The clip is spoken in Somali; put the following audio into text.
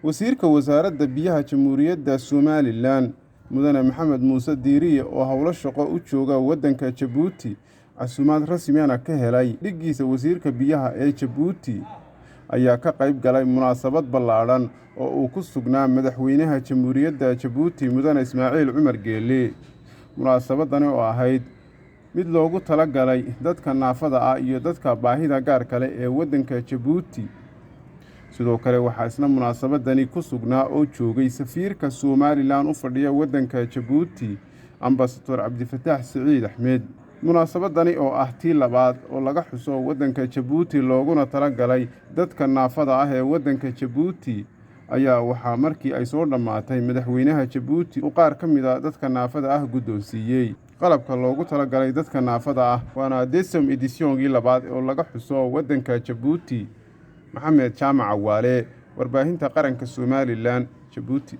Wasiirka Wasaaradda Biyaha Jamhuuriyadda Somalilan Mudane Maxamed Muuse Diiriye oo howlo shaqo u jooga waddanka Jabuuti, casuumaad rasmiyana ka helay dhiggiisa wasiirka biyaha ee Jabuuti, ayaa ka qayb galay munaasabad ballaadhan oo uu ku sugnaa madaxweynaha Jamhuuriyadda Jabuuti Mudane Ismaaciil Cumar Geele. Munaasabadani oo ahayd mid loogu talagalay dadka naafada ah iyo dadka baahida gaarka leh ee waddanka Jabuuti. Sidoo kale waxaa isna munaasabadani ku sugnaa oo joogay safiirka Somalilan u fadhiya waddanka Jabuuti, Ambasador Cabdifataax Siciid Axmed. Munaasabadani oo ah tii labaad oo laga xuso waddanka Jabuuti looguna talagalay dadka naafada ah ee waddanka Jabuuti ayaa waxaa markii ay soo dhammaatay madaxweynaha Jabuuti uu qaar ka mid ah dadka naafada ah guddoonsiiyey qalabka loogu talagalay dadka naafada ah, waana deuxième édition-gii labaad oo laga xuso waddanka Jabuuti. Maxamed Jaamac Cawaale, warbaahinta qaranka Somalilan, Jabuuti.